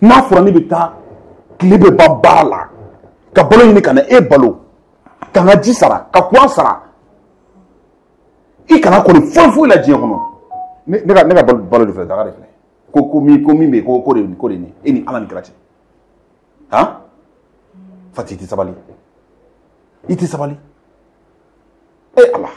N'a fɔra ne bɛ taa tile bɛ ban baara la ka balo ɲini ka na e balo ka n ka ji sara ka courant sara i kana kɔni foyi foyi la diɲɛ kɔnɔ ne ka balo de filɛ daga de filɛ ko min bɛ yen ko de nin e ni Ala ni kira cɛ han Fati i tɛ sabali i tɛ sabali e Ala.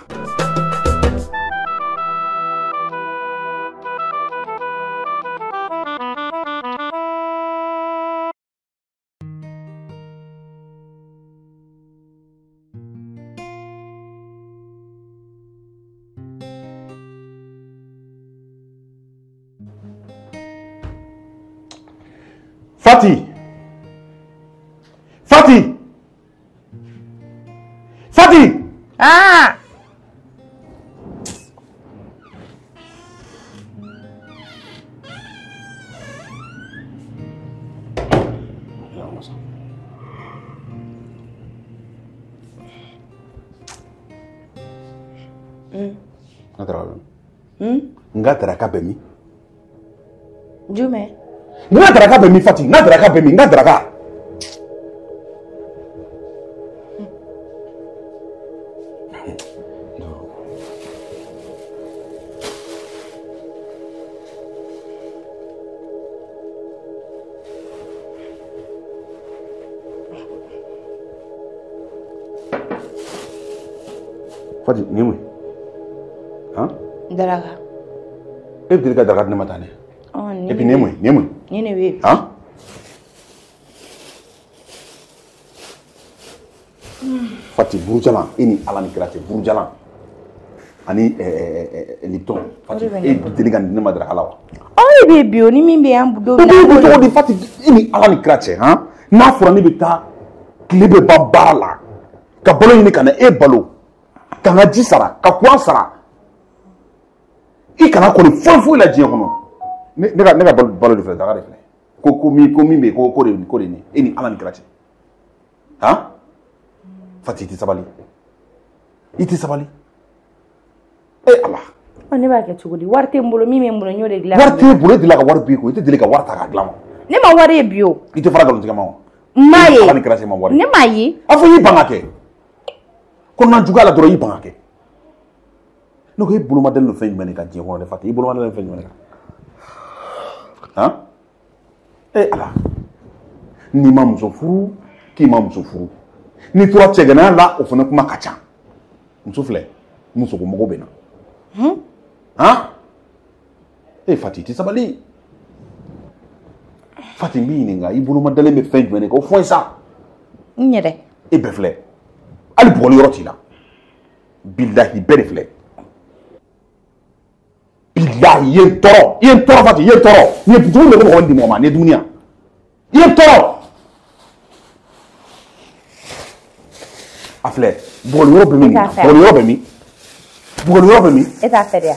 Fati! Fati! Fati! Ah! N ka daraka bɛ min? Jumɛn? N ka daraka bɛ min Fati? N ka daraka bɛ min? N ka daraka. Fati, nin ye mun ye? Han? Daraka. E bɛ deli ka daraka di ne ma tan dɛ. Et puis nin ye mun ye? Nin ye mun ye? Nin de bɛ yen. Han? Fati burujalan e ni Ala ni kira cɛ burujalan ani Lipton Fati e bɛ deli ka nin di ne ma daraka la wa? Ɔ e bɛ bi o ni min bɛ yan don min na. O bɛ cogo di Fati e ni Ala ni kira cɛ han? N'a fɔra ne bɛ taa tile bɛ ban baara la ka balo ɲini ka na e balo ka n ka ji sara ka courant sara i kana kɔni foyi foyi la diɲɛ kɔnɔ ne ka balo de filɛ daga de filɛ ko min bɛ yen ko de nin e ni Ala ni kira cɛ han Fati i tɛ sabali i tɛ sabali e Ala. Ɔ ne b'a kɛ cogo di wari tɛ n bolo min bɛ n bolo n y'o de dilan. Wari t'e bolo e delila ka wari b'i kun i tɛ deli ka wari ta k'a dilan wa. Ne ma wari ye bi o. I tɛ fara nkalontigɛ ma wa. N m'a ye Ala ni kira cɛ ma wari. Ne m'a ye. A fɔ i y'i ban ka kɛ kɔnɔna juguya la dɔrɔn i y'i ban ka kɛ. Ne ko e bolo ma dalen don fɛn jumɛn de kan diɲɛ kɔnɔ dɛ Fati i bolo ma dalen don fɛn jumɛn de kan han e Ala n'i ma muso furu k'i ma muso furu n'i tora cɛgɛnaya la o fana kuma ka ca muso filɛ muso ko mago bɛ na han e Fati i tɛ sabali Fati n b'i ɲininka i bolo ma dalen bɛ fɛn jumɛn de kan o fɔ n ye sa. N yɛrɛ. E bɛɛ filɛ hali bugɔli yɔrɔ t'i la bilahi bɛɛ de filɛ. Bilahi i ye n tɔɔrɔ i ye n tɔɔrɔ Fati i ye n tɔɔrɔ nin ye dumuni de ko mɔgɔ di mɔgɔ ma nin ye dumuni ya i ye n tɔɔrɔ a filɛ bugɔli yɔrɔ bɛ min bugɔli yɔrɔ bɛ min bugɔli yɔrɔ bɛ min e t'a fɛ de ya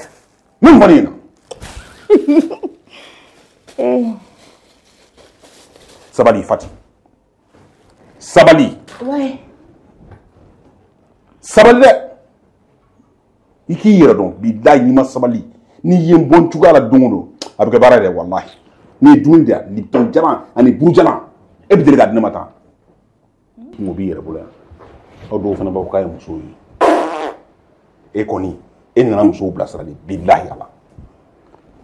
min fɔ ne ɲɛna sabali Fati sabali sabali dɛ i k'i yɛrɛ dɔn bilahi n'i ma sabali n'i ye n bɔ n cogoya la don o don a bɛ kɛ baara yɛrɛ walahi n'i ye dumuni di yan Lipton jalan ani burujalan e bɛ deli k'a di ne ma tan kungo b'i yɛrɛ bolo yan aw dɔw fana b'a fɔ k'a ye musow ye e kɔni e nana musow bilasira de bilahi Ala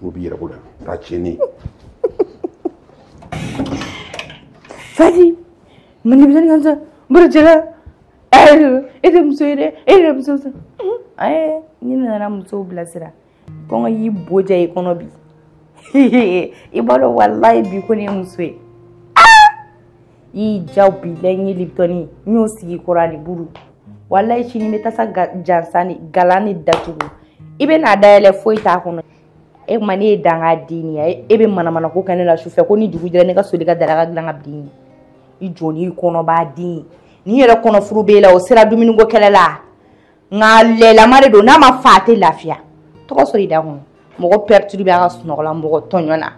kungo b'i yɛrɛ bolo yan k'a tiɲɛ ne. Fati mun de bɛ ka sa burujalan e tɛ muso ye dɛ e yɛrɛ muso sa ayi ni nana musow bilasira kɔngɔ y'i bo ja i kɔnɔ bi i b'a dɔn walayi bi ko ne ye muso ye i y'i ja bi la n ye Liptɔni n y'o sigi kɔrɔ ani buru walayi sini n bɛ tasa jansan ni galan ni datugu i bɛ n'a dayɛlɛ foyi t'a kɔnɔ e kuma ne ye danga den ye e bɛ manamanako kɛ ne la sufɛ ko ni dugu jɛra ne ka soli ka daraka dilan ka bin i jɔ n'i kɔnɔ b'a den n'i yɛrɛ kɔnɔ furu b'e la o sera dumuniko kɛlɛ la nka lɛlama de don n'a ma fa a tɛ lafiya tɔgɔ sɔrɔ i da kɔnɔ mɔgɔ perturbé a ka sunɔgɔ la mɔgɔ tɔɲɔ na.